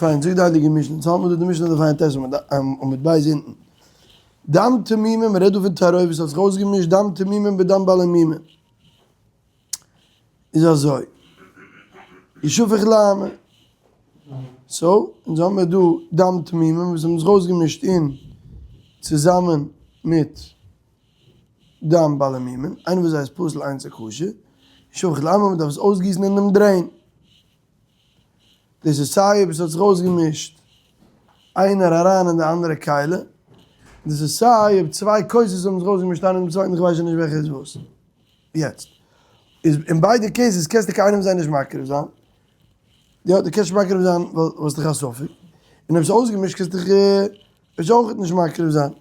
פיין, זאגט די הייליגע משנה, אונז האלט מיר דא די משנה דף ע"ט עמוד ב' אונטן. דם תמימים, מען רעדט דא פון תערובת האט זיך אויסגעמישט דם תמימים בדם בעלי מומין. איז אזוי, ישפך לאמה. so, אונז האמיר דא דם תמימים וואס האבן זיך אויסגעמישט אין צוזאמען מיט דם בעלי מומין, איינער פון זיי איז פסול איינס איז כשר, ישפך לאמה, מען דארף עס אויסגיסן אינעם drain. דאס איז סיי אויב עס האט זיך אויסגעמישט איינער אריין אין די אנדערע כלי, דאס איז סיי אויב צוויי כוסות האבן זיך אויסגעמישט איינער אינעם צווייטן איך ווייס שוין נישט וועלכע איז וואס. יעצט איז אין ביידע cases קענסטו קיינעם זיי נישט מקריב זיין, יא דו קענסט נישט מקריב זיין ווייל האסט דאך א ספק, און אויב עס איז אויסגעמישט קענסטו דיך עס אויך נישט מקריב זיין.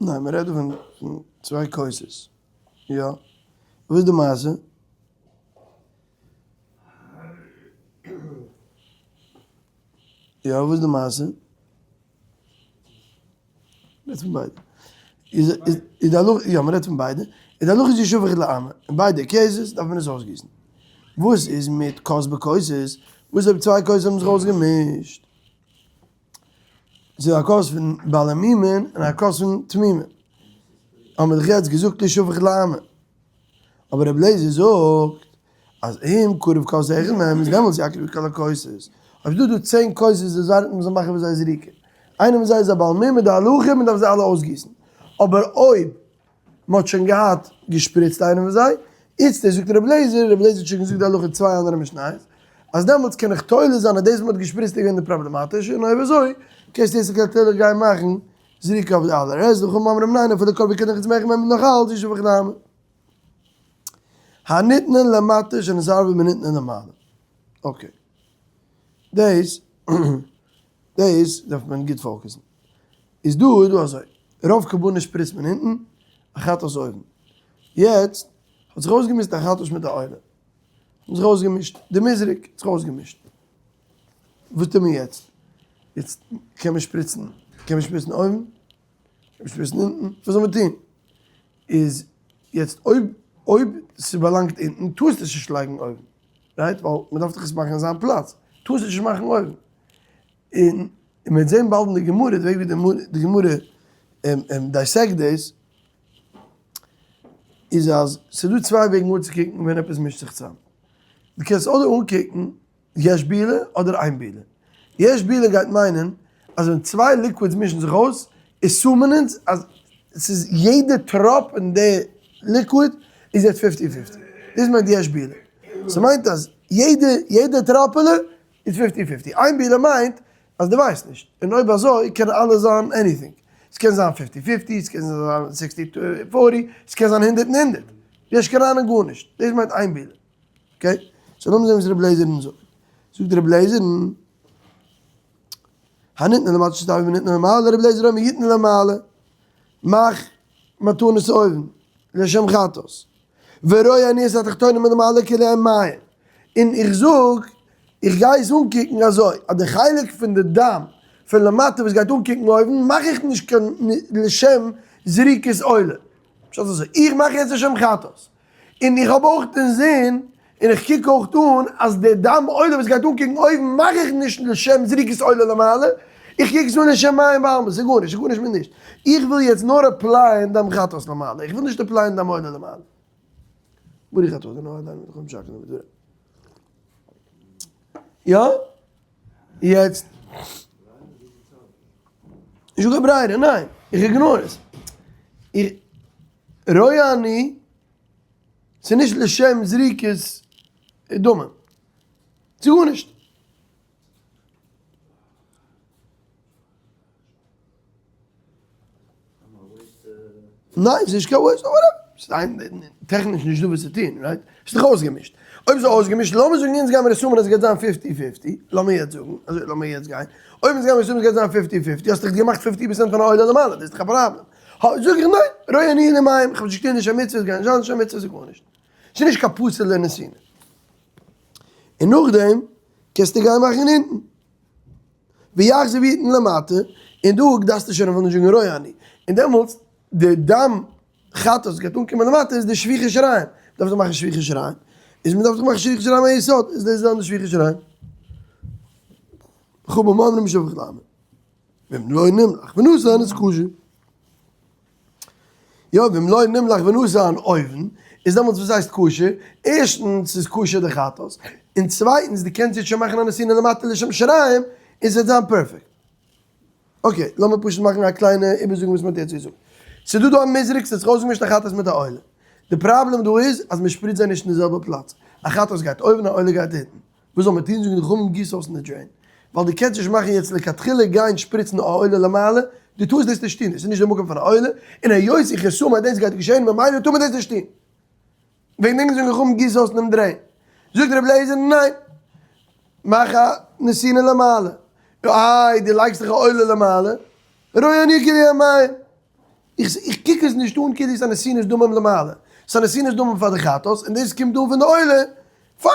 ניין מען רעדט דא פון צוויי כוסות. יא. וואס איז די מעשה? יא, וואס איז די מעשה? מ'רעדט פון ביידע. איז איז די הלכה, יא מ'רעדט פון ביידע. איז די הלכה איז ישפך לאמה. אין ביידע cases דארף מען עס אויסגיסן. וואס איז מיט כוס בכוסות? וואס אויב צוויי כוסות האבן זיך אויסגעמישט? ס'איז א כוס פון בעלי מומין און א כוס פון תמימים. האבן מיר דאך יעצט געזאגט ישפך לאמה. אבער רבי אליעזר זאגט אז אם קרב כוס אחד מהם איז דעמאלטס יקריב כל הכוסות. אויב איז דא דא צען כוסות וואס ווארטן מ'זאל מאכן פון זיי זריקה. איינער פון זיי איז א בעל מום מיט די הלכה מ'דארף זיי אלע אויסגיסן. אבער אויב מ'האט שוין געהאט געשפריצט איינעם פון זיי, איצטער זאגט רבי אליעזר, רבי אליעזר האט שוין געזאגט די הלכה אין צוויי אנדערע משניות, אז דעמאלטס קען איך תולה זיין אז דאס וואס מ'האט געשפריצט איז געווען די פראבלעמאטישע, און אויב אזוי קענסטו יעצט לכתחילה גיין מאכן זריקה אויף די אלע רעסט וחכמים אומרים ניין אפילו קרבו כנכס מעכב מהם נאך אלץ ישפך לאמה. הניתנין למטה שנתערבו בניתנין למעלה. okay. דאס דאס דארף מען גוט focus ן. איז דא איז דא אזוי, רוב קרבנות שפריצט מען אונטן, א חטאת אויבן. יעצט האט זיך אויסגעמישט א חטאת מיט א עולה. האבן זיך אויסגעמישט, די מזרק האט זיך אויסגעמישט. וואס טוט מען יעצט? יעצט קען מען שפריצן, קען מען שפריצן אויבן, קען מען שפריצן אונטן, וואס זאל מען טון? איז יעצט אויב אויב ס'באלאנגט אונטן טארסטו עס נישט לייגן אויבן, right? ווייל מ'דארף דאך עס מאכן אין זיין פלאץ, טארסט עס נישט מאכן אויבן. און מ'וועט זען באלד אין די גמרא, די וועג ווי די גמרא dissect דאס, איז אז ס'דא צוויי וועגן אנצוקוקן ווען עפעס מישט זיך צוזאם. דו קענסט אדער אנקוקן יש בילה אדער אין בילה. יש בילה גייט מיינען אז ווען צוויי liquids מישן זיך אויס, assume ען אונז אז ס'איז יעדע טראפ אין די liquid איז יעצט fifty fifty. דאס מיינט יש בילה. ס'מיינט אז יעדע יעדע טראפעלע איז fifty fifty. אין בילה מיינט אז דו ווייסט נישט. און אויב אזוי קען אלעס זיין anything. ס'קען זיין fifty fifty, ס'קען זיין sixty forty, ס'קען זיין הונדערט און הונדערט. יש קיין אהנונג גארנישט. דאס מיינט אין בילה. okay? so לאמיר זען וואס רבי לעזער'ן זאגט. זאגט רבי לעזער'ן, הניתנה למטה שנתערבו בניתנה למעלה, רבי לעזער אומר יתנה למעלה, מאך מתנות אויבן, לשם חטאת. ורואה אני את התחתונה מלמעלה כאילו הם מים. און איך זאג, איך גיי עס אנקוקן אזוי, אז די חלק פון די דם פון למטה וואס גייט אנקוקן אויבן, מאך איך נישט קיין לשם זריקת עולה. פשט אזוי, איך מאך יעצט לשם חטאת. און איך האב אויך אינזין, און איך קוק אויך אן, אז די דם עולה וואס גייט אנקוקן אויבן מאך איך נישט לשם זריקת עולה למעלה, איך קוק עס אן לשם מים בעלמא, ס'איז גארנישט, ס'איז גארנישט מיט נישט. איך וויל יעצט נאר apply ען דם חטאת למעלה, איך וויל נישט apply ען דם עולה למעלה. ברוך אתה ה' אלוהינו מלך העולם שהכל נהיה בדברו. יא? יעצט. נישטא קיין ברירה, ניין, איך ignore עס. איך רואה אני, ס'איז נישט לשם זריקת דמים. ס'איז גארנישט. ניין, ס'איז נישט קיין waste, אבער טעכניש נישט דא וואס צו טון, right? ס'איז דאך אויסגעמישט. אויב ס'איז אויסגעמישט, לאמיר זאגן אונז גיימיר assume ען אז ס'גייט זיין fifty fifty, לאמיר יעצט זאגן, אזוי לאמיר יעצט גיין, אויב אונז גיימיר assume ען ס'גייט זיין fifty fifty, האסטו דאך געמאכט fifty percent פון א עולה למעלה, דאס איז דאך א פראבלעם. זאג איך ניין, רואה אני למים, איך האב נישט געטון נישט א מצוה, ס'גייט נישט זיין נישט א מצוה, ס'איז גארנישט. ס'איז נישט קיין פסול'ע נתינה. און נאכדעם קענסטו גיין מאכן אונטן. ויחזור ויתן למטה, און דא דארפסטו שוין אפילו נישט זאגן רואה אני. און דעמאלטס די דם חטאת וואס גייט אנקומען למטה איז די שפיכת שיריים. דארפסטו מאכן שפיכת שיריים. איז מען דארף דאך מאכן שפיכת שיריים א יסוד, איז דאס זיין די שפיכת שיריים. חכמים אומרים שפך לעמען. ואם לא נמלך ונתן איז כשר. יא, ואם לא נמלך ונתן אויבן, איז דעמאלטס וואס הייסט כשר? ערשטנס איז כשר די חטאת, און צווייטנס דו קענסט יעצט שוין מאכן א נתינה למטה לשם שיריים, און ס'וועט זיין perfect. Okay, לאמיר פשוט מאכן א קליינע איבערזאגן וואס מ'האט יעצט געזאגט. ס'איז דא דא א מזרק, ס'האט זיך אויסגעמישט א חטאת מיט א עולה. די פראבלעם דא איז אז מ'שפריצט זיי נישט אין די זעלבע פלאץ. א חטאת גייט אויבן, א עולה גייט אונטן. וואס זאל מען טון? זאגן די חכמים גיס אויס אין די drain. ווייל דו קענסט נישט מאכן יעצט לכתחילה גיין שפריצן א עולה למעלה, דו טארסט דאס נישט טון, דאס איז נישט די מקום פון א עולה, און היות איך assume אז דאס גייט געשען ממילא טאר מען דאס נישט טון. וועגן דעם זאגן חכמים גיס אויס אינעם drain. זאגט רבי אליעזר ניין! מאך א נתינה למעלה. איי דו לייגסט דאך א עולה למעלה? רואה אני כאילו המים. איך קוק עס נישט אן כאילו ס'איז א נתינת דמים למעלה. ס'איז א נתינת דמים פאר די חטאת און דאס קומט אן פון די עולה. פיין!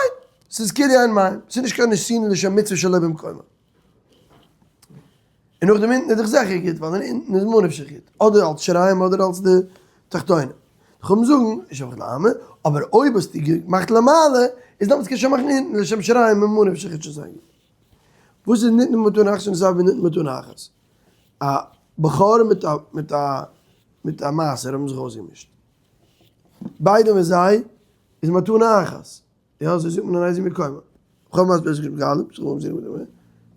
ס'איז כאילו אין מים. ס'איז נישט קיין נתינה לשם מצוה שלא במקומה. און נאכדעם אונטן איז דאך זיכער גוט, ווייל אין אונטן איז ממה נפשך גוט, אדער אלס שיריים אדער אלס די תחתונים. חכמים זאגן, שפך לעמה, אבער אויב האסטו געמאכט למעלה, איז דאמאלטס קענסטו שוין מאכן אונטן לשם שיריים ממה נפשך וועט שוין זיין גוט. וואס איז ניתנה מתנה אחת שנתערבה ניתנה מתנה אחת? א בכור מיט א מיט א מיט א מעשר האבן זיך אויסגעמישט. ביידע פון זיי איז מתנה אחת. יא, אזוי זאגט מען אין איזה מקום. כ'האב מסביר עס געהאלטן, איך האב מסביר געווען.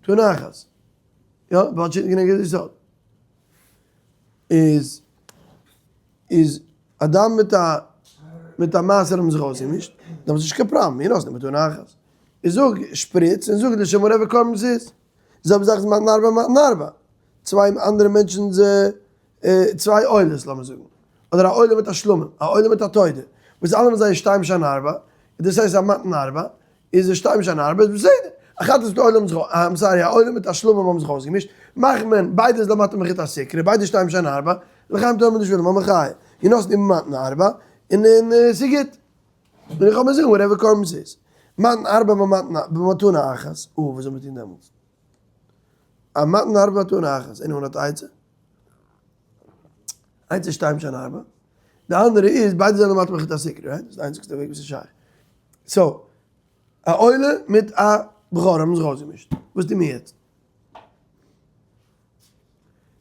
תנא אחת. יא, ווייל שיטה כנגד יסוד. איז איז א דם מיט א מיט א מעשר האבן זיך אויסגעמישט, דאן איז נישט קיין פראבלעם, מיר לאזן מתנה אחת. איך זאג שפריץ און זאג לשם רעווע קרבן ס'איז. זעלבע זאך איז מתן ארבע מתן ארבע. צוויי אנדערע מענטשן צוויי עולות לאמיר זאגן, אדער א עולה מיט א שלמים, א עולה מיט א תודה, וואס אלעמען זיי שתיים שהן ארבע, און דאס הייסט א מתן ארבע, איז די שתיים שהן ארבע איז בסדר, א חטאת מיט עולה האבן זיך, I'm sorry, א עולה מיט א שלמים האבן זיך אויסגעמישט, מאכט מען ביידע איז למטה מחוט הסיקרא, ביידע שתיים שהן ארבע, לחיים תאמר לשלום המחיה, ינתנו במתן ארבע, און און ס'גוט. און איך האב מיר זאגן whatever קרבן ס'איז. מתן ארבע במתנה אחת, או וואס זאל מען טון דעמאלטס? א מתן ארבע מתנה אחת, anyone האט א עצה? איינס איז שתיים שהן ארבע, די אנדערע איז ביידע זענען למטה מחוט הסיקרא, right? דאס איז די איינציגסטע וועג וואס איז שייך. So, א עולה מיט א בכור האבן זיך אויסגעמישט, וואס טוהן מיר יעצט?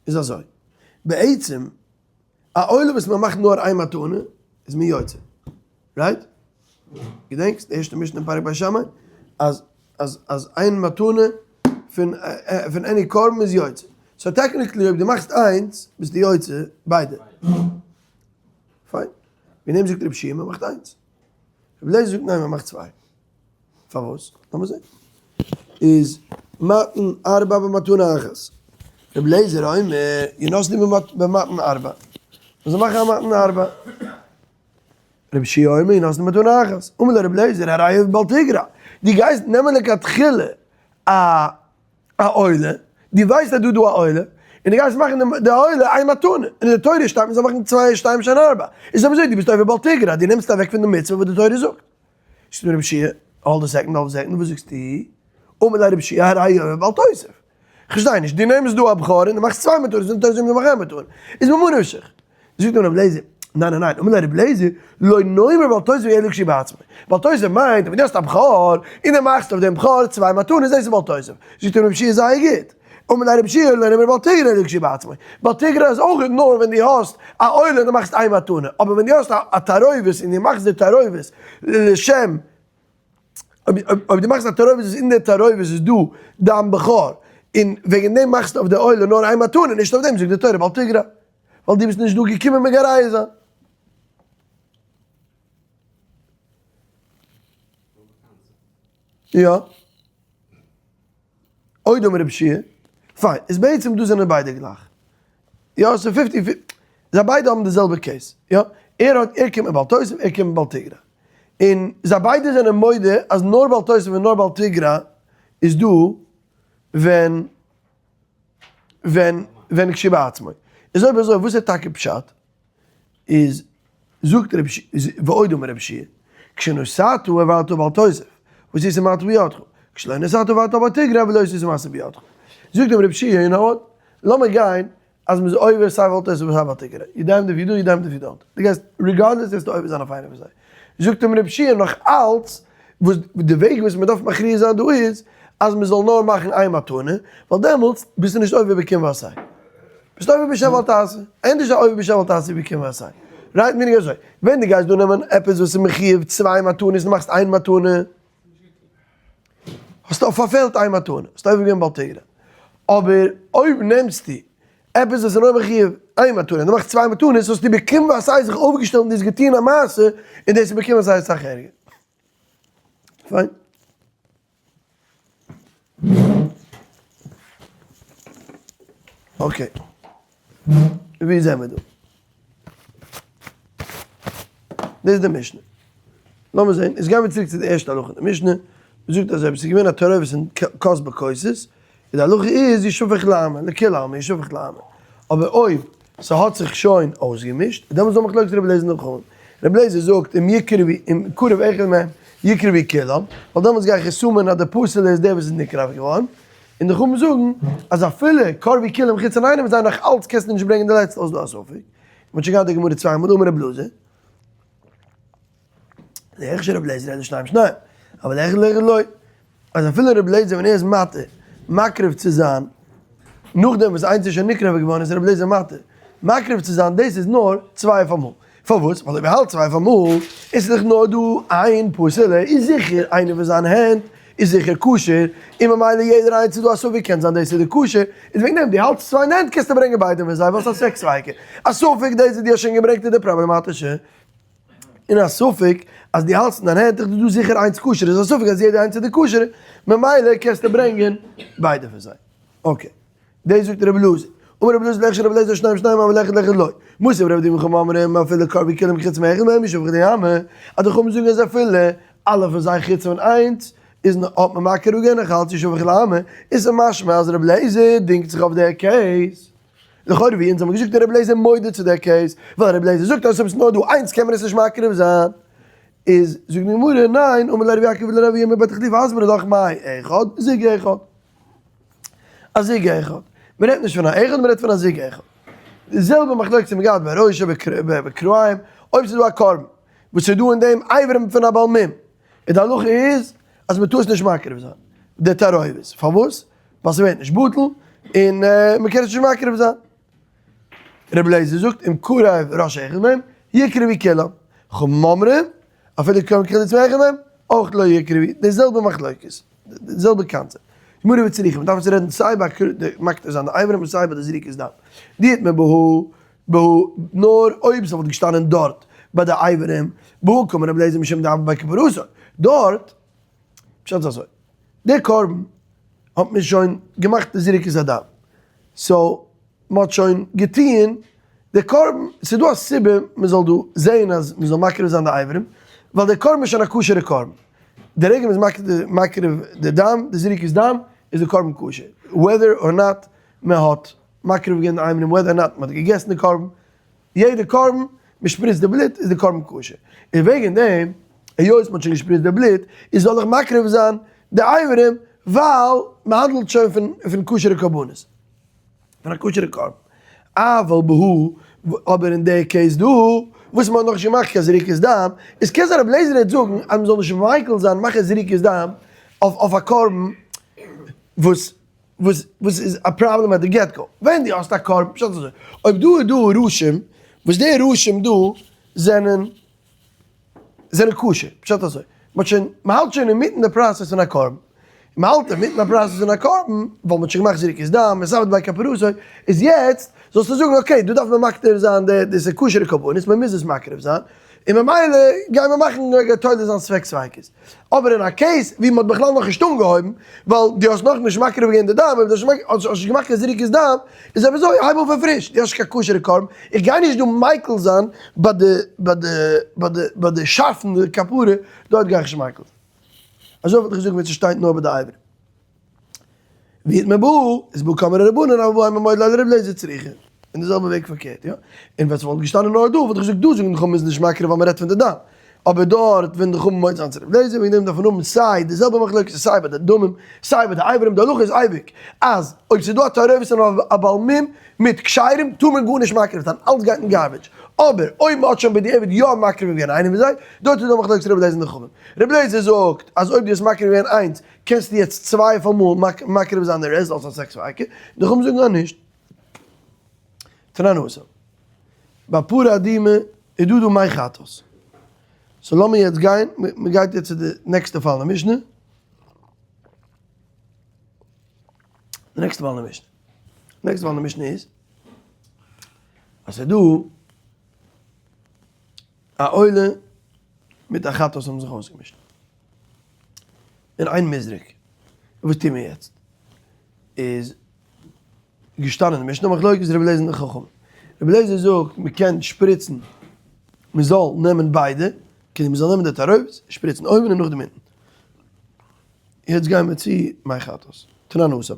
איז אזוי, בעצם א עולה וואס מען מאכט נאר איין מתנה איז מען יוצא, right? געדענקסט די ערשטע משנה אין פרק בית שמאי אז אז אז איין מתנה פון פון any קרבן איז יוצא, so technically אויב דו מאכסט איינס ביסטו יוצא ביידע. פיין. וועגן דעם זאגט רבי יהושע מען מאכט איינס. רבי אליעזר זאגט ניין מען מאכט צוויי. פארוואס? לאמיר זען. איז מתן ארבע במתנה אחת. רבי אליעזר אומר ינתנו במתן ארבע. מ'זאל מאכן א מתן ארבע. רבי יהושע אומר ינתנו במתנה אחת. אמר לו רבי אליעזר הרי הוא בל תגרע. דו גייסט נעמען לכתחילה א א עולה, דו ווייסט אז דא איז דא א עולה, און דו גייסט מאכן די עולה איין מתנה, און אין די תורה שטייט מ'זאל מאכן צוויי שתיים שהן ארבע. איז אויב אזוי דו ביסט עובר בל תגרע, דו נעמסט אוועק פון די מצוה וואס די תורה זאגט. זאגט רבי יהושע, hold a second, hold a second, וואס זאגסטו? אמר ליה רבי יהושע, הרי הוא בל תוסיף. כ'פארשטיי נישט, דו נעמסט דא א בכור און דו מאכסט צוויי מתנות, און די תורה זאגט מ'זאל מאכן איין מתנה, איז ממה נפשך? זאגט אים רבי אליעזר, ניין ניין ניין, אמר ליה רבי אליעזר, לא נאמר בל תוסיף אלא כשהוא בעצמו. בל תוסיף מיינט ווען דו האסט א בכור, און דו מאכסט אויף דעם בכור צוויי מתנות, דאס איז בל תוסיף. זאגט אים רבי יהושע, זייער גוט. אמר ליה רבי יהושע, לא נאמר בל תגרע אלא כשהוא בעצמו. בל תגרע איז אויך נאר ווען דו האסט א עולה און דו מאכסט איין מתנה, אבער ווען דו האסט א תערובת און דו מאכסט די תערובת לשם, אויב דו מאכסט א תערובת וואס אין די תערובת איז דא דם בכור, און וועגן דעם מאכסטו אויף די עולה נאר איין מתנה, נישט אויף דעם זאגט די תורה בל תגרע, ווייל דו ביסט נישט דא געקומען מגרע זיין. יא. עוד אמר רבי יהושע, פיין, איז בעצם דא זענען ביידע גלייך. יא, ס'איז fifty fifty, זיי ביידע האבן די זעלבע case, יא, ער האט, ער קומט מיט בל תוסיף, ער קומט מיט בל תגרע. און זיי ביידע זענען מודה אז נאר בל תוסיף און נאר בל תגרע איז דא ווען, ווען, ווען כשהוא בעצמו. איז אויב אזוי וואס איז טאקע פשט? איז זאגט רבי ש, ועוד אמר רבי יהושע, כשנתת עברת בל תוסיף, ועשית מעשה בידך, כשלא נתת עברת בל תגרע ולא עשית מעשה בידך. זאגט אים רבי יהושע, you know what, לאמיר גיין אז מ'איז עובר סיי בל תוסיף און סיי בל תגרע, you damned if you do, you damned if you don't, דו גייסט regardless וועסטו עובר זיין אויף איינע פון זיי. זאגט אים רבי יהושע נאך אלץ וואס די וועג וואס מען דארף מכריע זיין דא איז אז מען זאל נאר מאכן איין מתנה, ווייל דעמאלטס ביסטו נישט עובר בקום ועשה. ביסט עובר בשב ואל תעשה. ענדערש זיי עובר בשב ואל תעשה ווי בקום ועשה. right meaning אזוי, ווען דו גייסט דא נעמען עפעס וואס איז מחיוב צוויי מתנות און מאכסט איין מתנה, האסטו פארפעלט איין מתנה, האסט עובר געווען בל תגרע. אבער אויב נעמסטו עפעס וואס איז נאר מחיוב איין מתנה און דו מאכסט צוויי מתנות האסטו בקום ועשה זיך אויפגעשטעלט און דו האסט געטון א מעשה און דאס איז בקום ועשה אסאך ערגער. פיין. okay. ווי זעמער דא? דאס איז די משנה. לאמיר זען, איז גיימיר צוריק צו די ערשטע הלכה אין די משנה, מ'זאגט אז אויב עס איז געווען א תערובת אין כוס בכוסות, איז די הלכה איז ישפך לעמה, לכולי עלמא ישפך לעמה. אבער אויב ס'האט זיך שוין אויסגעמישט, דעמאלטס איז דא מחלוקת רבי אליעזר און חכמים. רבי אליעזר זאגט אם יקרבו אם קרב אחד מהם יקרבו כולם, ווייל דעמאלטס גיי איך assume ען אז די פסול'ע איז דער וואס איז נקרב געווארן, און די חכמים זאגן אז אפילו קרבו כולם חוץ פון איינעם איז זיי נאך אלץ קענסטו נישט ברענגען די לעצטע אויס דא א ספק. מ'האט שוין געהאט די גמרא צוויי מאל אמר רבי אלעזר. להכשר רבי אליעזר אלא שניים שניים, אבל לאחד לאחד לא. אז אפילו רבי אליעזר ווען ער איז מתיר מקריב צו זיין נאכדעם וואס איינס איז שוין נקרב געווארן איז רבי אליעזר מתיר מקריב צו זיין דאס איז נאר צוויי אויף אמאל. פארוואס? ווייל אויב ער האלט צוויי אויף אמאל איז דאך נאר דא איין פסול'ע איז זיכער איינער פון זיינע הענט איז זיכער כשר און ממילא יעדער איינס איז דא א ספק קען זיין דאס איז די כשר איז וועגן דעם דו האלטסט צוויי אין די הענט קענסטו ברענגען ביידע פון זיי ווייל ס'איז א ספק ספיקא א ספק דאס וואס דו האסט שוין געברענגט איז די פראבלעמאטישע און א ספק אז דו האלטסט אין דיין הענט איז דא זיכער איינס כשר איז א ספק אז יעדע איינס איז די כשר ממילא קענסטו ברענגען ביידע פון זיי. okay. דאס זאגט רבי אלעזר. אמר רבי אלעזר להכשר רבי אליעזר שניים שניים אבל אחד לאחד לא. מתיב רב דימי חכמים אומרים אפילו קרבו כולם חוץ מאחד מהם ישפך לעמה. אז די חכמים זאגן אז אפילו אלע פון זיי חוץ פון איינס איז האט מען מקריב געווען נאך אלץ ישפך לעמה. איז משמע אז רבי אליעזר דינגט זיך אויף דער case. לכאורה ווי אונז האבן געזאגט איז רבי אליעזר מודה צו דער case, ווייל רבי אליעזר זאגט אז אויב עס איז נאר דא איינס קען מען עס נישט מקריב זיין. איז זאגט די גמרא ניין, אמר ליה רבי יעקב לרבי ירמי' בר תחליפא אסברא לך מאי אחד, זוג אחד. א זוג אחד. מען רעדט נישט פון א אחד, מען רעדט פון א זוג אחד. די זעלבע מחלוקת האט מען געהאט ביי ראשו בכרעים, אויב ס'איז דא א קרבן וואס איז דא אין דעם אברים פון א בעל מום, און די הלכה איז אז מען טאר עס נישט מקריב זיין, די תערובת, פארוואס? ווייל ס'ווערט נישט בטל, און מען קען עס נישט מקריב זיין. רבי אליעזר זאגט אם קרב ראש אחד מהם יקרבו כולם, חכמים אומרים אפילו קרב חוץ מאחד מהם אויך לא יקרבו, די זעלבע מחלוקת, די זעלבע קאנצעפט. גמרא וצריכא, מען דארף עס רעדן סיי ביי די מקטיר זיין די אברים און סיי ביי די זריקת דם. דאי איתמר בהא בהא נאר אויב ס'וואלט געשטאנען דארט ביי די אברים, בהא קאמר רבי אליעזר משום דהוה ביה כפרתו, דארט פשט איז אזוי, די קרבן האט מען שוין געמאכט די זריקת הדם, so מען האט שוין געטוען די קרבן, ס'איז דא א סיבה מען זאל דא זעהן אז מען זאל מקריב זיין די אברים, ווייל די קרבן איז שוין א כשר'ע קרבן, די רגע מען איז מקריב די דם, די זריקת דם, איז די קרבן כשר, whether or not מען האט מקריב געווען די אברים, whether or not מען האט געגעסן די קרבן, יעדע קרבן, מען שפריצט די בלוט איז די קרבן כשר, און וועגן דעם היות מען האט שוין געשפריצט די בלוט, איז זאל איך מקריב זיין די אברים, ווייל מען האנדלט שוין פון כשר'ע קרבנות. פון א כשר'ע קרבן. אבל בהא, אבער אין די case דא, וואס מ'האט נאכנישט געמאכט קיין זריקת דם, איז קען זיין רבי אליעזר וועט זאגן אז מ'זאל נישט מיקל זיין מאכן זריקת דם אויף א קרבן וואס וואס וואס איז א פראבלעם at the get go. ווען דו האסט א קרבן, פשט אזוי, אויב דא איז דא ראשים, וואס די ראשים דא זענען זענען כשר, פשט אזוי, מ'האט שוין, מ'האלט שוין אינמיטן די process פון א קרבן, מ'האלט אינמיטן א process פון א קרבן, ווייל מ'האט שוין געמאכט זריקת דם, עס ארבעט ביי כפרתו, איז יעצט זאלסטו זאגן okay דא דארף מען מקטיר זיין די, דאס איז כשר'ע קרבנות, מ'מוז עס מקריב זיין, און ממילא גייען מיר מאכן רגע תולה זיין ספק ספיקות. אבער אין א case ווי מ'האט בכלל נאכנישט אנגעהויבן, ווייל דו האסט נאכנישט מקריב געווען די דם, אויב דו האסט נישט געמאכט קיין זריקת דם, איז אויב אזוי הייב אן פון פריש, דו האסט נישט קיין כשר'ע קרבן, איך גיי נישט דא מיקל זיין ביי די ביי די ביי די ביי די שאפן די כפרה, דארט גיי איך נישט מיקל זיין. אזוי וואלט איך געזאגט ווען ס'שטייט נאר ביי די אברים. ואי איתמר בהא, איז בהא קאמרי רבנן אבל בהא אימא מודה ליה לרבי אליעזר צריכא. און די זעלבע וועג פארקערט, יא. און ווען ס'וואלט געשטאנען נאר דא וואלט איך געזאגט דא זאגן די חכמים איז נישט מקריב ווייל מ'רעדט פון די דם. אבער דארט ווען די חכמים מודה זיין צו רבי אליעזר, וועגן דעם דארף מען האבן סיי די זעלבע מחלוקת סיי ביי די דמים סיי ביי די אברים, די הלכה איז אייביג אז אויב ס'איז דא א תערובת און א בעל מום מיט כשרים טאר מען גארנישט מקריב זיין, אלץ גייט אין garbage, אבער אויב מ'האט שוין בדיעבד יא מקריב געווען איינעם פון זיי, דארט איז דא מחלוקת רבי אליעזר און די חכמים. רבי אליעזר זאגט אז אויב דו האסט מקריב געווען איינס קענסטו יעצט צוויי אויף אמאל מקריב זיין די רעסט אלס א ספק ספיקא, די חכמים זאגן אז נישט. תנן התם. ביי פרה אדומה איז דא דא מי חטאת. so לאמיר יעצט גיין, מ'גייט יעצט צו די נעקסטע פאל אין משנה. די נעקסטע פאל אין משנה. נעקסטע פאל אין משנה איז אז ס'איז דא א עולה מיט א חטאת האבן זיך אויסגעמישט אין איין מזרק. וואס טוהן מיר יעצט? איז געשטאנען אין משנה מחלוקת רבי אליעזר און די חכמים. רבי אליעזר זאגט מען קען שפריצן, מען זאל נעמען ביידע, כדי מען זאל נעמען די תערובת, שפריצן אויבן און נאכדעם אונטן. יעצט גייען מיר צו מי חטאת. תנן התם.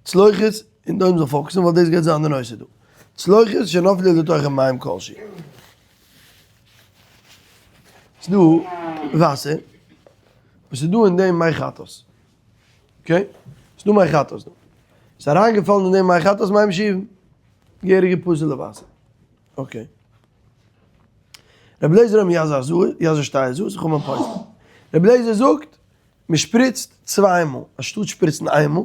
צלוחית, און דא מ'זאל focus ן ווייל דאס גייט זיין די נושא דא. צלוחית שנפלו לתוכה מים כלשהו. ס'דא וואסער וואס איז דא אין דעם מי חטאת. okay? ס'דא מי חטאת דא. ס'איז אריינגעפאלן אין דעם מי חטאת מים שאובין. געהעריגע פסול'ע וואסער. okay. רבי אליעזר אומר יזה הזאה, יזה שתי הזאות, וחכמים פוסלין. רבי אליעזר זאגט, מען שפריצט צוויי מאל, אנשטאט שפריצן איין מאל.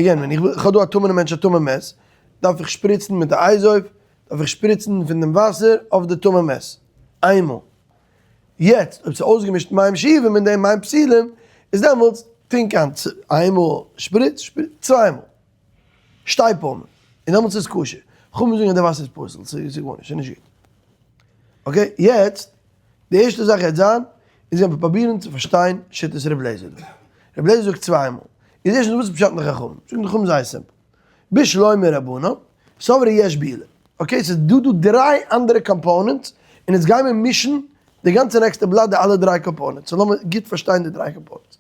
again, ווען איך וויל, איך האב דא א טמא'נע מענטש א טמא מת, דארף איך שפריצן מיט די אזוב, דארף איך שפריצן פון דעם וואסער אויף די טמא מת. איין מאל. יעצט אויב ס'איז אויסגעמישט מים שאובים מיט דעם מים פסולים, איז דעמאלטס טונק איין איינמאל, שפריץ, שפריץ צוויי מאל, שתי פעמים, און דעמאלטס איז כשר. חכמים זאגן אז די וואסער איז פסול, ס'איז גארנישט, ס'איז נישט גוט. okay, יעצט, די ערשטע זאך גייט זיין, איז גייט מען פרובירן צו פארשטיין שיטת ר' אליעזר דא. ר' אליעזר זאגט צוויי מאל. איז ערשטנס וואס איז פשט אין די חכמים? זאגן די חכמים זייער simple. בשלמא רבנן, סברי יש בילה. okay, ס'איז דא דא דריי אנדערע components, און יעצט גיימיר מישן די גאנצע נעקסטע בלאט די אלע דריי components. so לאמיר גוט פארשטיין די דריי components.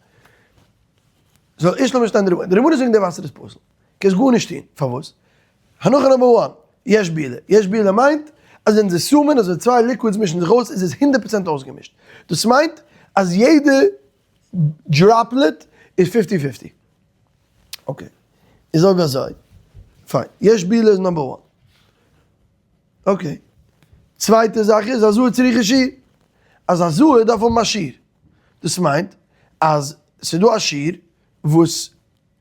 so ערשט לאמיר פארשטיין די רבנן. די רבנן זאגן די וואסער איז פסול. קענסט גארנישט טון. פארוואס? הנחה number one, יש בילה. יש בילה מיינט אז ווען זיי סומען, אז ווען צוויי liquids מישן זיך אויס איז עס הונדערט פראצענט אויסגעמישט. דאס מיינט אז יעדע droplet איז fifty fifty. okay. איז אויב אזוי, פיין. יש בילה איז number one. okay. צווייטע זאך איז הזאה צריכה שיעור. אז הזאה דארף האבן א שיעור. דאס מיינט אז ס'איז דא א שיעור וואס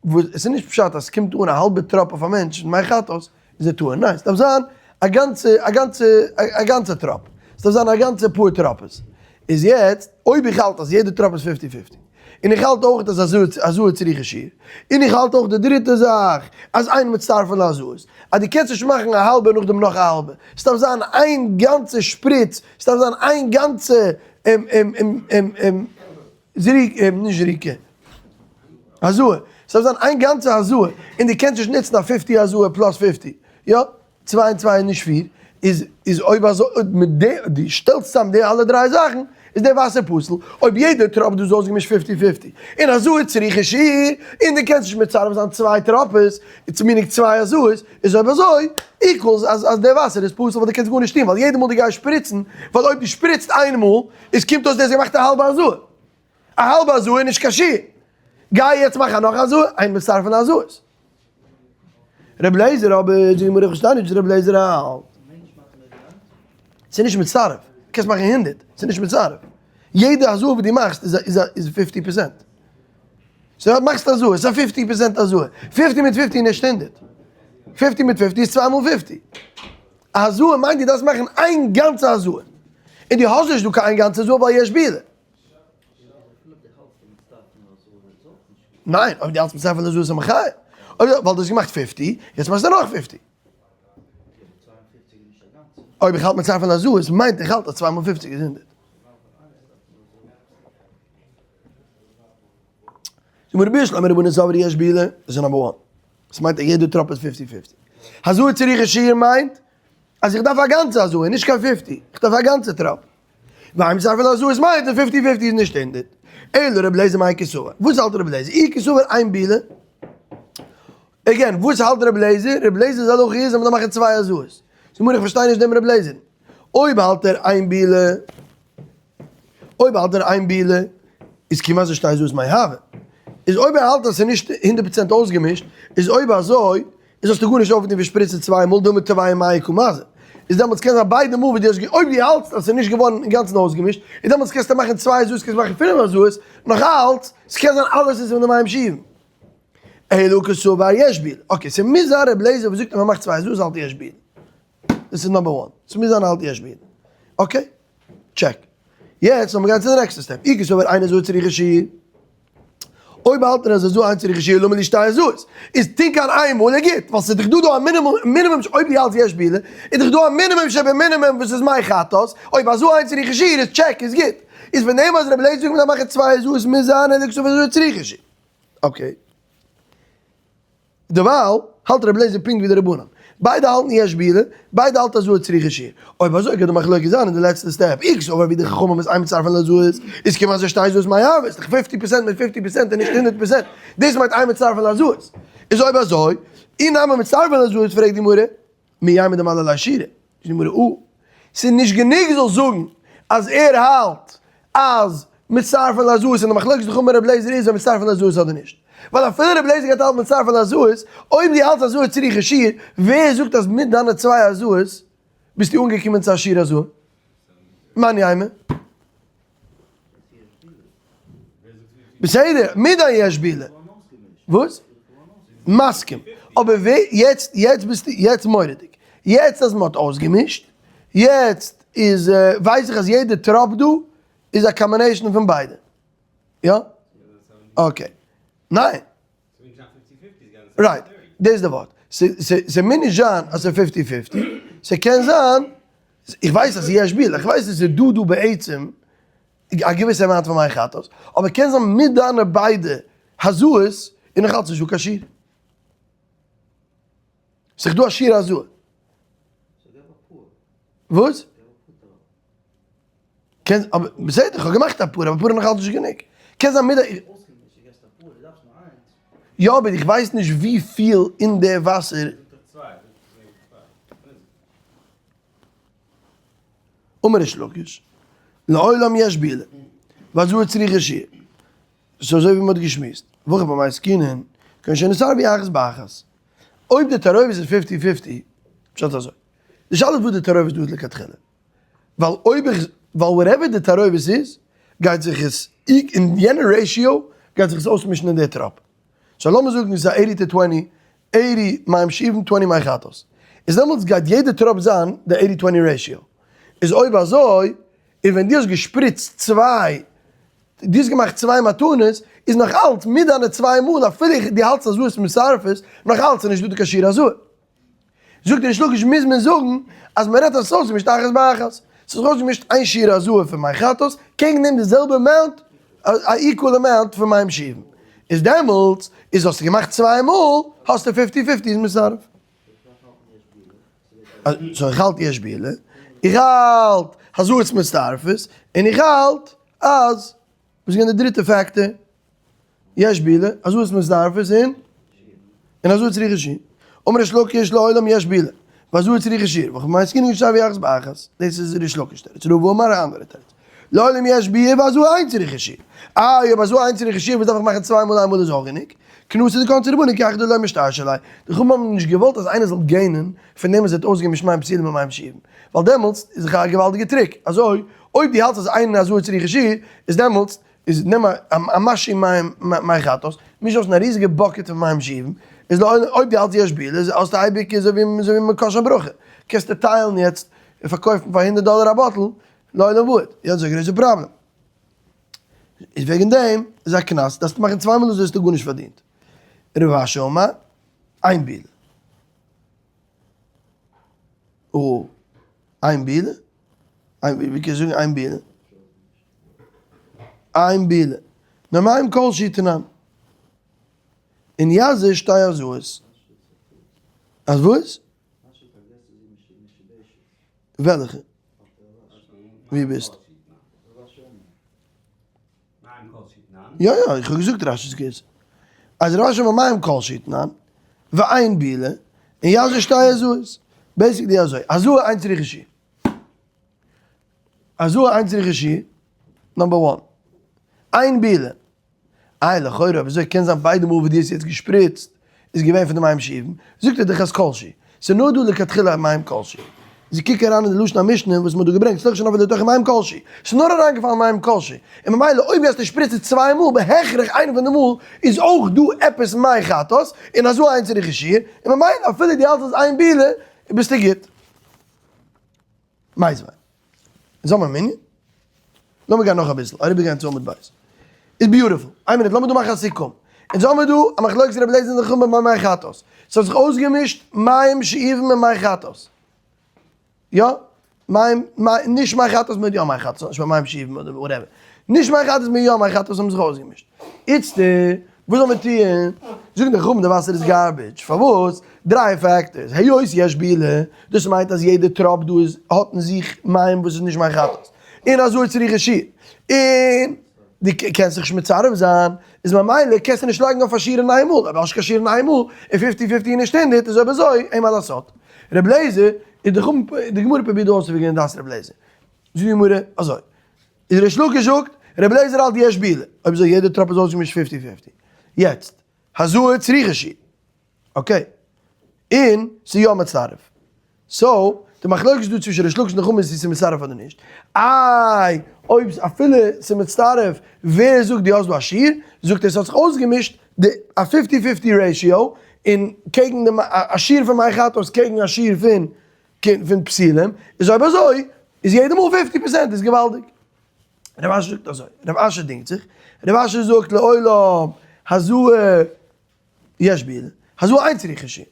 וואס עס איז נישט פשט אז ס'קומט אן א האלבע טראפ אויף א מענטש מי חטאת איז ער טהור, ניין ס'דארף זיין א גאנצע א גאנצע א גאנצע טראפ, ס'דארף זיין א גאנצע פאר טראפעס, איז יעצט אויב איך האלט אז יעדע טראפ איז fifty fifty, און איך האלט אויך אז הזאה צריכה שיעור, און איך האלט אויך די דריטע זאך אז אין מצטרפין להזאות, אז דו קענסט נישט מאכן א האלבע נאכדעם נאך א האלבע, ס'דארף זיין איין גאנצע שפריץ, ס'דארף זיין איין גאנצע זריקה, נישט זריקה, הזאה, ס'דארף זיין איין גאנצע הזאה, און דו קענסט נישט נוצן א fifty הזאה plus fifty, יא? צוויי און צוויי איז נישט פיר, איז איז אויב אזוי אויב מיט די דו שטעלסט צאם די אלע דריי זאכן, איז די וואסער פסול, אויב יעדע טראפ דא איז אויסגעמישט fifty fifty, און הזאה צריכה שיעור, און דו קענסט נישט מצרף זיין צוויי טראפעס, איז מיניג צוויי הזאות, איז אויב אזוי, equals אז אז די וואסער איז פסול ווייל דו קענסט גארנישט טון, ווייל יעדע מאל דו גייסט שפריצן, ווייל אויב דו שפריצט איין מאל, איז קומט אויס דו האסט געמאכט א האלבע הזאה. א האלבע הזאה איז נישט קיין שיעור. גיי יעצט מאך א נאך הזאה, אין מצטרפין להזאות. רבי אליעזר אבער, זאגט די גמרא איך פארשטיי נישט וואס רבי אליעזר האלט. ס'איז נישט מצטרף. קענסט מאכן הונדערט, ס'איז נישט מצטרף. יעדע הזאה וואס דו מאכסט איז איז איז fifty percent. so מאכסט הזאה, ס'איז א fifty percent הזאה. fifty מיט fifty איז נישט הונדערט. fifty מיט fifty איז צוויי מאל fifty. א הזאה מיינט דו דארפסט מאכן איין גאנצע הזאה. און דו האסט נישט דא קיין איין גאנצע הזאה ווייל יש בילה. ניין, אויב דו האלטסט מצטרפין להזאות איז מחייב. אויב ווייל דו האסט געמאכט fifty, יעצט מאכסטו נאך fifty. אויב איך האלט מצטרפין להזאות מיינט איך האלט אז צוויי מאל פופציג איז הונדערט. זאג מיר בשלמא רבנן סברי יש בילה, דאס איז number one. דאס מיינט אז יעדע טראפ איז fifty fifty. הזאה צריכה שיעור מיינט אז איך דארף א גאנצע הזאה, נישט קיין fifty. איך דארף א גאנצע טראפ. ואין מצטרפין להזאות מיינט אז fifty fifty איז נישט הונדערט. אלא רבי אליעזר מאי קסבר. וואס האלט רבי אליעזר? אי קסבר אין בילה. again, וואס האלט רבי אליעזר? רבי אליעזר'ס הלכה איז אז מ'דארף מאכן צוויי הזאות. זאג מיר איך פארשטיי נישט דעם רבי אליעזר'ן. אויב האלט ער אין בילה. אויב האלט ער אין ביעלה איז כמעט שתי הזאות מאי הוי. איז אויב ער האלט אז ס'איז נישט 100% אויסגעמישט, איז אויב אזוי איז האסטו גארנישט אויפגעטון ווי שפריצן צוויי מאל דילמא תרוייהו מיא קא מזו. איז דעמאלטס קען זיין ביידע מאל ווי דו האסט אויב דו האלטסט אז ס'איז נישט געווארן אינגאנצן אויסגעמישט, איז דעמאלטס קענסטו מאכן צוויי הזאות קענסט מאכן פינף הזאות, נאך אלץ, ס'קען זיין אלעס איז פון די מים שאובים. אלא קסבר יש ביעלה. Okay, ס'מוז זיין ר' לעזער וואס זאגט אז מ'מאכט צוויי הזאות האלט יש ביעלה. דאס איז number one. ס'מוז זיין האלט יש ביעלה. Okay? Check. יעצט לאמיר גיין צו די נעקסטע step. אי קסבר אין הזאה צריכה שיעור. אויב האלט ער אז הזאה אין צריכה שיעור למה לי שתי הזאות. איז טינק אן איין מאל איז גוט. ווייל ס'איז דאך דא דא א מינימום, מינימום, אויב דו האלטסט יש ביעלה, איז דאך דא א מינימום שבמינימום וואס איז מי חטאת. אויב הזאה אין צריכה שיעור איז check איז גוט. איז פון דעם אז רבי אליעזר זאגט מ'דארף מאכן צוויי הזאות מוז זיין אלא קסבר הזאה צריכה שיעור. Okay. דערווייל האלט רבי אליעזר פונקט ווי די רבנן. ביידע האלטן יש ביעלה, ביידע האלטן הזאה צריכה שיעור. אויב אזוי קען די מחלוקת זיין אין די לעצטע step. אי קסבר ווי די חכמים איז אין מצטרפין להזאות, איז כמעט אזוי שתי הזאות מאי הוי, איז דאך 50% מיט 50% און נישט 100%. דאס מיינט אין מצטרפין להזאות. איז אויב אזוי, אי נמי מצטרפין להזאות פרעגט די גמרא, מי יימר דמלא ליה שיעורא? זאגט די גמרא, אה, ס'איז נישט גענוג זאלסט זאגן אז ער האלט אז מצטרפין להזאות און די מחלוקת די חכמים רבי אליעזר איז אויב מצטרפין להזאות אדער נישט. ווייל אפילו רבי אליעזר גייט האלטן מצטרפין להזאות, אויב דו האלטסט הזאה צריכה שיעור, ווער זאגט אז מיט דיינע צוויי הזאות ביסטו אנגעקומען צו א שיעור הזאה? מאן יימר? בסדר, מיט דיין יש ביעלה. וואס? מסכים. אבער ווער, יעצט, יעצט ביסטו, יעצט מורא'דיג. יעצט אז מ'האט אויסגעמישט, יעצט איז, ווייס איך אז יעדע טראפ דא איז א combination פון ביידע. יא? Okay. ניין. Right. דאס איז די ווארט. ס'מוז נישט זיין אז ס'איז fifty fifty. ס'קען זיין, איך ווייס אז ס'איז יש ביעלה, איך ווייס אז ס'איז דא דא בעצם א געוויסע amount פון מי חטאת, אבער קען זיין מיט דיינע ביידע הזאות איז נאך אלץ נישט דא קיין שיעור. ס'איז דא א שיעור הזאה. וואס? קען, אבער בסדר, איך האב געמאכט אפאר, אבער אפאר איז נאך אלץ נישט גענוג. קען זיין מיט די. יא, אבער איך ווייס נישט וויפיל אין די וואסער. אמר ריש לקיש, לעולם יש ביעלה, והזאה צריכה שיעור. ס'איז אזוי ווי מ'האט געשמועסט, והכא במאי עסקינן, כגון שנתערבו אחת באחת. אויב די תערובת איז fifty fifty, פשט אזוי. די שאלה איז וואס די תערובת דא איז לכתחילה. ווייל אויב איך, ווייל whatever די תערובת איז, גייט זיך עס, אין יענע ratio, גייט זיך עס אויסמישן אין די טראפ. So לאמיר זאגן עס איז א eighty to twenty, eighty מים שאובין twenty מי חטאת. איז דעמאלטס גייט יעדע טראפ זיין די eighty twenty ratio. איז אויב אזוי, און ווען דו האסט געשפריצט צוויי, דו האסט געמאכט צוויי מתנות, איז נאך אלץ מיט דיינע צוויי מאל, אפילו דו האלטסט הזאות מצטרפות, נאך אלץ איז נישט דא די קיין שיעור הזאה. זאגט ריש לקיש מוז מען זאגן אז מען רעדט אז ס'איז אויסגעמישט אחת באחת, ס'איז אויסגעמישט איין שיעור הזאה פון מי חטאת קעגן דעם די זעלבע amount, א equal amount פון מים שאובין, איז דעמאלטס איז האסטו געמאכט צוויי מאל האסטו fifty fifty איז מצטרף. So איך האלט יש ביעלה, איך האלט הזאות מצטרפות, און איך האלט אז, וואס איז געווען די דריטע factor? יש ביעלה, הזאות מצטרפות און און הזאה צריכה שיעור. אמר ריש לקיש לעולם יש ביעלה, והזאה צריכה שיעור, והכא במאי עסקינן שנתערבו אחת באחת, דאס איז ריש לקיש תירוץ, רבא אמר א אנדערע תירוץ, לעולם יש ביעלה והזאה אין צריכה שיעור. איי אויב הזאה אין צריכה שיעור וואס דארף איך מאכן צוויי מאל איין מאל איז אויך גענוג? קנסא דקנסו רבנן כי היכי דלא משתרשי ליה, די חכמים האבן נישט געוואלט אז איינער זאל gain ען פון דעם וואס ער האט אויסגעמישט מים פסולים און מים שאובין, ווייל דעמאלטס איז דאך א געוואלדיגע trick, אזוי אויב דו האלטסט אז אין הזאה צריכה שיעור איז דעמאלטס איז נעם א משהו מים מי חטאת, מיש אויס אין א ריזיגע bucket פון מים שאובין, איז לא אויב דו האלטסט יש ביעלה איז האסטו אייביג אזוי ווי אזוי ווי מקוש א ברכה, קענסטו טיילן יעצט און פארקויפן פאר הונדערט דאלער א bottle, לעולם ועד, יעצט איז א גרויסע פראבלעם. איז וועגן דעם איז א קנס, דארפסטו מאכן צוויי מאל אזוי האסטו גארנישט פארדינט. רב אשי אמר, אין ביעלה. או, אין ביעלה? ווי קענסטו זאגן אין ביעלה? אין ביעלה. נאר מים כל שהוא תנן. אין יזה שתי הזאות. אז וואס? וועלכע? ווי ביסטו? יא יא, איך האב געזאגט רש"י'ס גירסא. אז רש"י אמר מים כל שהוא תנן, ואין ביעלה, און יזה שתי הזאות. Basically אזוי, הזאה אין צריכה שיעור. הזאה אין צריכה שיעור. Number one. אין ביעלה. איי לכאורה ווי אזוי קען זיין ביידע מאל וואס דו האסט יעצט געשפריצט איז געווען פון די מים שאובים? זאגט ער דאך אז כלשהו. ס'איז נאר דא לכתחילה מים כלשהו. זי קוק אריין אין די לשון המשנה וואס מ'האט דא געברענגט, ס'איז דאך שוין אבער לתוך מים כלשהו. ס'איז נאר אריינגעפאלן מים כלשהו. און ממילא אויב גייסטו שפריצן צוויי מאל בהכרח איינע פון די מאל איז אויך דא עפעס מי חטאת, און הזאה אין צריכה שיעור, און ממילא אפילו דו האלטסט אז אין ביעלה ביסטו גוט. מיתיבי. זאל מען מנין? לאמיר גיין נאך אביסל, אריבערגיין צו עמוד ב'. איז beautiful. איין מינוט, לאמיר דא מאכן א סיכום. אונז האמיר דא א מחלוקת רבי אליעזר און די חכמים ביי מי חטאת. ס'האט זיך אויסגעמישט מים שאובים און מי חטאת. יא? מים, נישט מי חטאת מיט יא מי חטאת, נישט מים שאובים אדער whatever. נישט מי חטאת מיט יא מי חטאת האבן זיך אויסגעמישט. איצטער, וואס זאל מען טוען? זאגן די חכמים די וואסער איז garbage. פארוואס? דריי factors, היות יש ביעלה, דאס מיינט אז יעדע טראפ דא איז האט אין זיך מים וואס איז נישט מי חטאת, און הזאה צריכה שיעור, און דו קענסט זיך נישט מצרף זיין, איז ממילא קענסטו נישט לייגן אויף א שיעור אין איין מאל, אויב האסט קיין שיעור אין איין מאל, און fifty fifty איז נישט 100, איז אויב אזוי, אין מה לעשות. ר' לעזער, איז די חכמים, די גמרא פרובירט דא אויסצופיגערן דעת ר' לעזער. זאגט די גמרא אזוי, איז ריש לקיש זאגט, ר' לעזער האלט יש ביעלה, אויב אזוי יעדע טראפ איז אויסגעמישט fifty fifty. יעצט, הזאה צריכה שיעור. Okay. און ס'איז יא מצטרף. So, די מחלוקת דא צווישן ריש לקיש און די חכמים איז צו ס'איז מצטרף אדער נישט. איי, אויב אפילו ס'איז מצטרף, ווער זאגט דו האסט דא א שיעור? זאגט ער ס'האט זיך אויסגעמישט די א fifty fifty ratio, און קעגן דעם א שיעור פון מי חטאת קעגן א שיעור פון פון פסולים, איז אויב אזוי איז יעדע מאל 50% איז געוואלדיג. רב אשי זאגט אזוי, רב אשי דינגט זיך, רב אשי זאגט לעולם הזאה יש ביעלה, הזאה אין צריכה שיעור.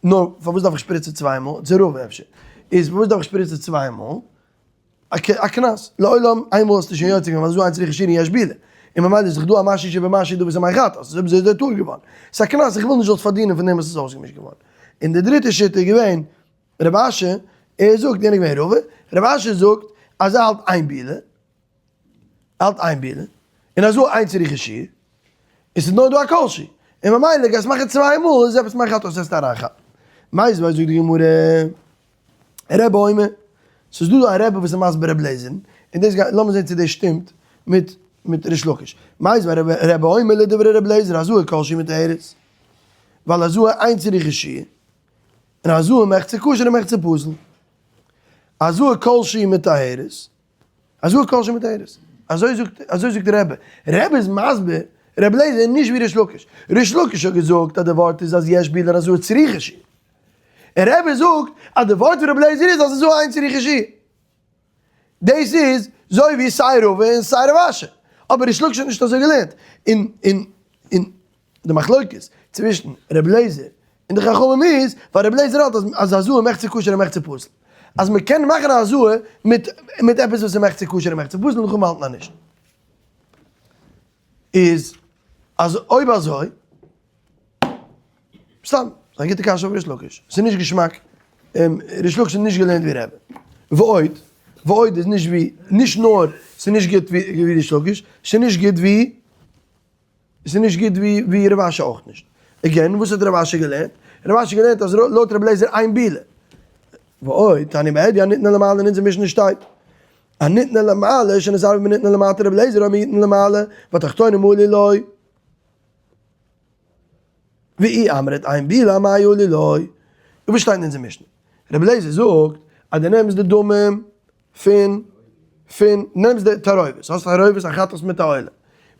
נו, פארוואס דארף איך שפריצן צוויי מאל? צו רוב אפשר. איז פארוואס דארף איך שפריצן צוויי מאל? א קנס. לעולם, איינמאל האסטו שוין יוצא געווען, הזאה אין צריכה שיעור און יש ביעלה. און ממילא איז דאך דא א משהו שבמשהו דא וואס איז מי חטאת. אזוי איז דער טור געווארן. ס'איז א קנס, איך וויל נישט זאלסט פארדינען פון דעם וואס איז אויסגעמישט געווארן. און די דריטע שיטה איז געווען, רב אשי, ער זאגט, יענער געווען רבא, רב אשי זאגט אז ער האלט אין ביעלה, האלט אין ביעלה, און הזאה אין צריכה שיעור, און ס'איז נאר דא א כל שהוא, און ממילא גייסט מאכן צוויי מאל איז עפעס מי חטאת וועסטו אריינכאפן. מיתיבי זאגט די גמרא, רבי אומר, ס'איז דא דא א רבי וואס איז מסביר רבי לעזער'ן, און דאס גייט, לאמיר זען צו דאס שטימט מיט מיט ריש לקיש. מיתיבי רבי אומר לדברי רבי לעזער הזאה כל שהיא מטהרת, ווייל הזאה אין צריכה שיעור, און הזאה מחצה כשר און מחצה פסול. הזאה כל שהיא מטהרת, הזאה כל שהיא מטהרת. אזוי זאגט, אזוי זאגט די רבי. רבי איז מסביר, רבי לעזער איז נישט ווי ריש לקיש. ריש לקיש האט געזאגט אז די ווארט איז אז יש ביעלה און הזאה צריכה שיעור. און רבי זאגט אז די ווארט פון רבי לעזער איז אז הזאה אין צריכה שיעור. דאס איז זוי ווי סיי רבא און סיי רב אשי. אבער ריש לקיש האט נישט אזוי געלערנט. און און און די מחלוקת צווישן רבי לעזער און די חכמים איז, ווייל רבי לעזער האלט אז אז הזאה מחצה כשר און מחצה פסול. אז מען קען מאכן א הזאה מיט מיט עפעס וואס איז מחצה כשר און מחצה פסול און די חכמים האלטן אז נישט. איז אז אויב אזוי, סתם, ס'איז א גוטע קשיא אויף ריש לקיש. ס'איז נישט געשמאק. ריש לקיש איז נישט געלערנט ווי רבי. ועוד, ועוד איז נישט ווי, נישט נאר ס'איז נישט גוט ווי ריש לקיש, ס'איז נישט גוט ווי עס איז נישט גוט ווי רב אשי אויך נישט. Again, וואס האט רב אשי געלערנט? רב אשי געלערנט אז לויט רבי אליעזר אין ביעלה. ועוד, תניא בהדיא הניתנה למעלה אין אונזער משנה שטייט. הניתנה למעלה שנתערבה בניתנה למטה רבי אליעזר אומר יתן למעלה והתחתונים עלו לו. ואי אמרת אין ביעלה אמאי עלו לו. וואס שטייט אין אונזער משנה? רבי אליעזר זאגט אז דו נעמסט די דמים פון פון נעמסט די תערובת, האסט תערובת א חטאת מיט א עולה,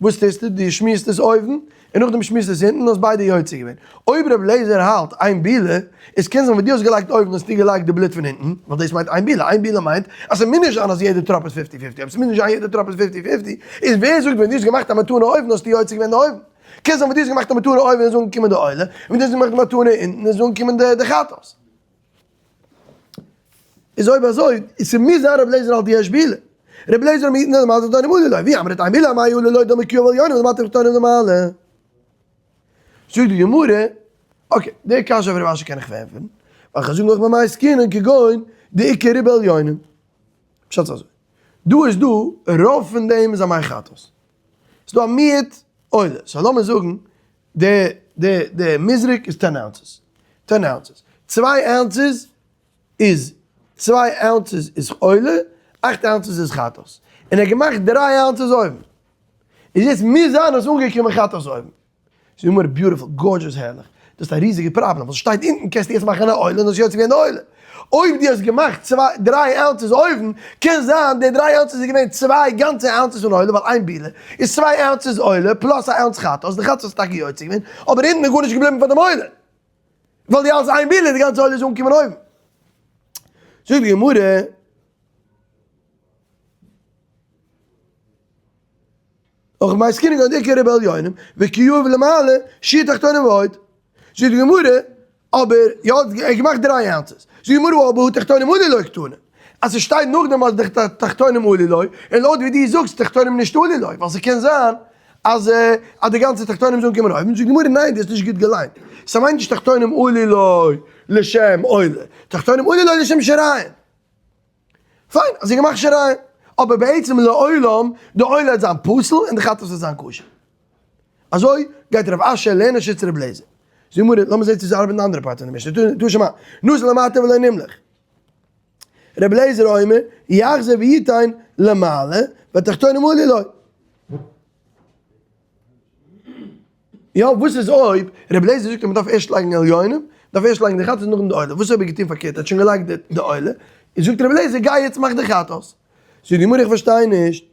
וואס טוסטו? דו שמירסט עס אויבן און נאכדעם שמירסט עס אונטן, האסט ביידע יוצא געווען. אויב ר' לעזער האלט אין ביעלה, איז קען זיין ווען דו האסט געלייגט אויבן האסטו געלייגט די בלוט פון אונטן, ווייל דאס מיינט אין ביעלה, אין ביעלה מיינט אז ס'מוז נישט זיין אז יעדע טראפ איז fifty fifty, אויב ס'מוז נישט זיין יעדע טראפ איז fifty fifty, איז ווער זאגט ווען דו האסט געמאכט א מתנה אויבן האסטו יוצא געווען די אויבן? קען זיין ווען דו האסט געמאכט א מתנה אויבן איז אנגעקומען די עולה, און ווען דו האסט געמאכט די מתנה אונטן איז אנגעקומען די חטאת. איז אויב אזוי, איז ס'מוז זיין רבי לעזער האלט יש ביעלה. רבי לעזער אומר יתן למטה והתחתונים עלו לו, ואי אמרת אין ביעלה אמאי עלו לו דלמא כי עליונים ולמטה תחתונים למעלה. זאגט די גמרא, okay, די קשיא אויף רב אשי קען איך פארענטפערן, ווייל כ'זאג נאך במאי עסקינן כגון דאיכא רובו עליונים. פשט איז אזוי, דא איז דא רוב פון דעם איז א מי חטאת. ס'איז דא א מיעוט עולה, so לאמיר זאגן די די די מזרק איז 10 ounces, 10 ounces, צוויי ounces איז, צוויי ounces איז עולה, אכט ounces איז חטאת. און ער האט געמאכט דריי ounces אויבן, איז יעצט מוז זיין אז ס'איז אנגעקומען חטאת אויבן. זאגט די גמרא beautiful, gorgeous, הערליך, דאס איז א ריזיגע פראבלעם, וואס שטייט אונטן קענסטו יעצט מאכן א עולה און דאס איז יוצא געווען די עולה. אויב דו האסט געמאכט צוויי דריי ounces אויבן, קען זיין די דריי ounces איז געווען צוויי גאנצע ounces פון עולה, ווייל איין בילה איז צוויי ounces עולה plus א ounce חטאת, די חטאת איז טאקע יוצא געווען, אבער אונטן איז גארנישט געבליבן פאר דעם עולה, ווייל די אלס איין בילה, די גאנצע עולה איז אנגעקומען אויבן. זאגט די גמרא. אויך מאי עסקינן כגון דאיכא ריבוי עליונים וכיהוב למעלה שיעור תחתונים ועוד. זאגט די גמרא, אבער יא ער האט געמאכט דריי ounces. זאגט די גמרא אבער הא תחתונים עלו לא קתני. אז ס'שטייט נאכדעם אז די תחתונים עלו לא, און לויט ווי דו זאגסט תחתונים נישט עלו לא, ווייל ס'קען זיין אז אז די גאנצע תחתונים זאלן קומען אויבן, זאגט די גמרא ניין דו האסט נישט גוט געליינט, ס'מיינט נישט תחתונים עלו לא לשם עולה, תחתונים עלו לא לשם שיריים. פיין, אז זי געמאכט שיריים. אבער בעצם לעולם, די עולה וועט זיין פסול און די חטאת וועט זיין כשר. אזוי גייט רב אשי לערנען שיטת רב לעזער. זאגט די גמרא, לאמיר זען צו ס'ארבעט אין די אנדערע part פון די משנה, תא שמע, נתן למטה ולא נמלך. רב לעזער אומר, יחזור ויתן למעלה, והתחתונים עלו לו. יא, וואס איז אויב רבי אליעזר זאגט אז מען דארף ערשט לייגן עליונים, מען דארף ערשט לייגן די חטאת נאכדעם די עולה, וואס אויב ער האט געטון פארקערט, ער האט שוין געלייגט די עולה, און זאגט רבי אליעזר גיי יעצט מאך די חטאת. זאגט די גמרא איך פארשטיי נישט,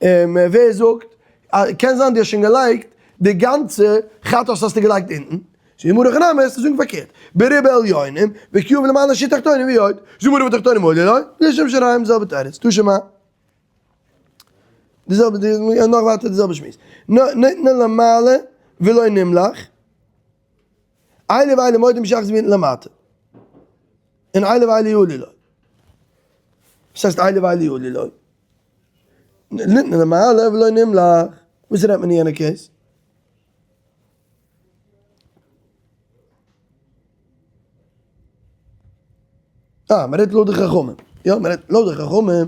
ווער זאגט, קען זיין דו האסט שוין געלייגט די גאנצע חטאת האסטו געלייגט אונטן, זאגט די גמרא הכי נמי וועסטו זאגן פארקערט, ברובו עליונים, וכיהוב למעלה שיעור תחתונים ועוד, זאגט די גמרא ותחתונים עלו לו, לשם שיריים זעלבע תירוץ, תא שמע. די זעלבע די נאך ווייטער די זעלבע שמועס. נתנה למעלה ולא נמלך. אלו ואלו מודים שיחזור ויתן למטה. און אלו ואלו עלו לו. וואס הייסט אלו ואלו עלו לו? נתנה למעלה ולא נמלך. וואס רעדט מען אין יענע case? אה, מען רעדט לויט די חכמים. יא, מען רעדט לויט די חכמים.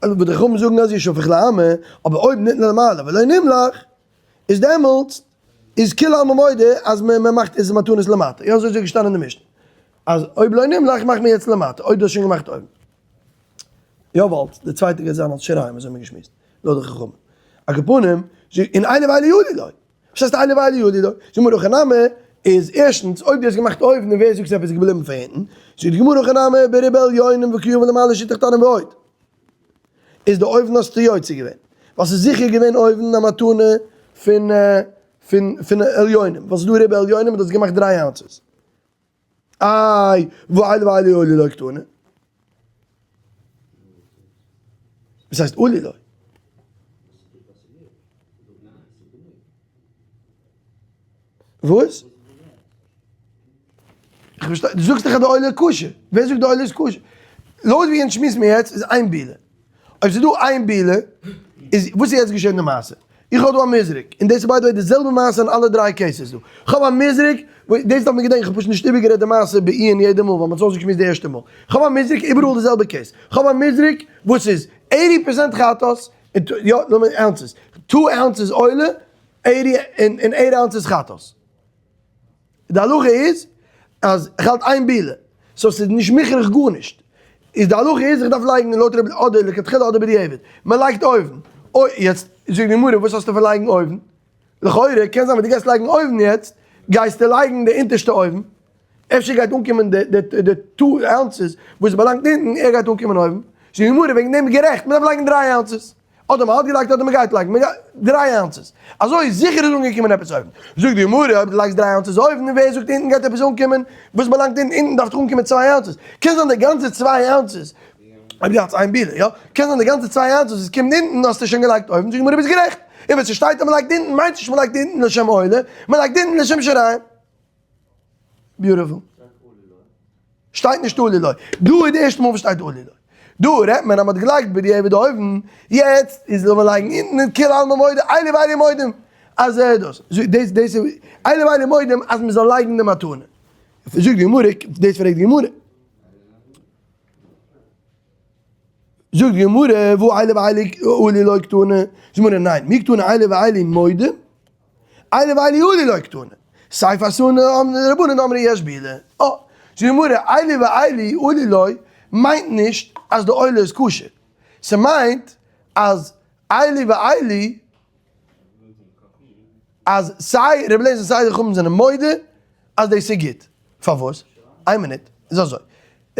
אבער די חכמים זאגן אז ישפך לאמה, אבער אויב נתנה למעלה ולא נמלך, איז דעמאלטס איז כולי עלמא מודה אז מען מאכט עס מתנות למטה. יא, אזוי איז געשטאנען אין די משנה. אז אויב לא נמלך מאכט מען יעצט למטה, אויב דו האסט שוין געמאכט אויבן. יא, ווייל די צווייטע גייט זיין אלס שיריים, אזוי האט מען געשמועסט, לויט די חכמים. על כל פנים, און אלו ואלו עלו לו. וואס הייסט אלו ואלו עלו לו? זאגט גמרא הכי נמי, איז ערשטנס אויב דו האסט געמאכט אויבן און ווער זאגט ס'איז עפעס געבליבן פון אונטן? זאגט די גמרא הכי נמי ברובו עליונים וכיהוב למעלה שיעור תחתונים ועוד. איז די אויבן האסטו יוצא געווען, ווייל ס'איז זיכער געווען אויבן א מתנה פון פון פון עליונים, ווייל ס'איז דא רובו עליונים און דו האסט געמאכט דריי ounces. איי, והא אלו ואלו עלו לא קתני? וואס הייסט עלו לא? וואס? איך פארשטיי, דו זאגסט דאך אז די עולה איז כשר, ווער זאגט די עולה איז כשר? לויט ווי אונז שמועסן מיר יעצט איז איין בילה. אויב ס'איז דא איין בילה, איז וואס איז יעצט געשען די מעשה? איך האב דא א מזרק, און דאס איז by the way די זעלבע מעשה אין אלע דריי cases דא. איך האב א מזרק, דאס דארף מען געדענקען, איך האב פשוט נישט איבערגערעדט די מעשה בעיון יעדע מאל, ווייל מ'האט עס אויסגעשמועסט די ערשטע מאל. איך האב א מזרק, איבעראל די זעלבע case. איך האב א מזרק וואס איז eighty percent חטאת, און יא, לאמיר ounces, two ounces עולה, eighty, און eight ounces חטאת. די הלכה איז אז איך האלט איין בילה, so ס'איז נישט מוכרח גארנישט, איז די הלכה איז איך דארף לייגן לויט רבי אדער לכתחילה אדער בדיעבד, מען לייגט אויבן, אוי יעצט זאגט די גמרא וואס האסטו פון לייגן אויבן, לכאורה קען זיין ווען דו גייסט לייגן אויבן יעצט גייסטו לייגן די אונטערשטע אויבן, אפשר גייט אנקומען די די two ounces וואס באלאנגט אונטן ער גייט אנקומען אויבן, זאגט די גמרא וועגן דעם איז גערעכט מען דארף לייגן דריי ounces. אדער מען האט געלייגט אדער מען גייט לייגן, מען גייט, דריי ounces, אזוי זיכער איז אנגעקומען עפעס אויבן, זאגט די גמרא אויב דו לייגסט דריי ounces אויבן און ווער זאגט אונטן גייט עפעס אנקומען, וואס באלאנגט אונטן, אונטן דארף דאך אנקומען צוויי ounces, קען זיין די גאנצע צוויי ounces, אויב דו האלטסט איין בילה, יא, קען זיין די גאנצע צוויי ounces וואס קומט אונטן האסטו שוין געלייגט אויבן, זאגט די גמרא ביסט גערעכט, און ווען ס'שטייט אז מען לייגט אונטן מיינט נישט מען לייגט אונטן לשם עולה, מען לייגט אונטן לשם שיריים. Beautiful. שטייט נישט עלו לו. דא איז די ערשטע מאל וואס שטייט עלו לו. דא רעדט מען אז מ'האט געלייגט בדיעבד אויבן, יעצט איז זאל מען לייגן אונטן און כולי עלמא מודה, אלו ואלו מודים אז ער דאס. דאס דאס איז אלו ואלו מודים אז מ'זאל לייגן די מתנה. זאגט די גמרא, דאס פרעגט די גמרא. זאגט די גמרא, והא אלו ואלו עלו לא קתני. זאגט די גמרא, ניין, מי קתני אלו ואלו מודים. אלו ואלו עלו לא קתני. סיפא אתאן רבנן דאמרי יש בילה. אה, זאגט די גמרא, אלו ואלו עלו לא מיינט נישט אז די עולה איז כשר. ס'מיינט אז. אלו ואלו אז סיי רבי אליעזר סיי די חכמים זענען מודה אז דאס איז גוט. פארוואס? איין מינוט, איז אזוי,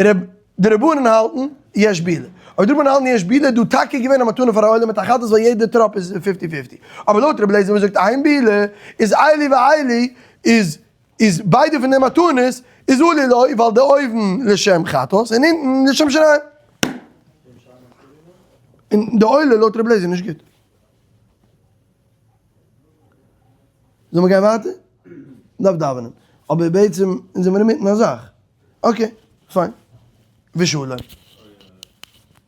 רב די רבנן האלטן יש בעילה, אויב די רבנן האלטן יש בעילה איז דא טאקע געווען א מתנה פאר א עולה מיט א חטאת ווייל יעדע טראפ איז fifty fifty, אבער לויט רבי אליעזר וואס זאגט אין בעילה איז אלו ואלו איז איז ביידע פון די מתנות איז עלו לו ווייל די אויבן לשם חטאת און אונטן לשם שיריים. און די עולה לויט רבי אליעזר איז נישט גוט. זאל מען גיין ווייטער? מ'דארף דאווענען. אבער בעצם אונז זעמיר אינמיטן א זאך. okay, fine. ושלום.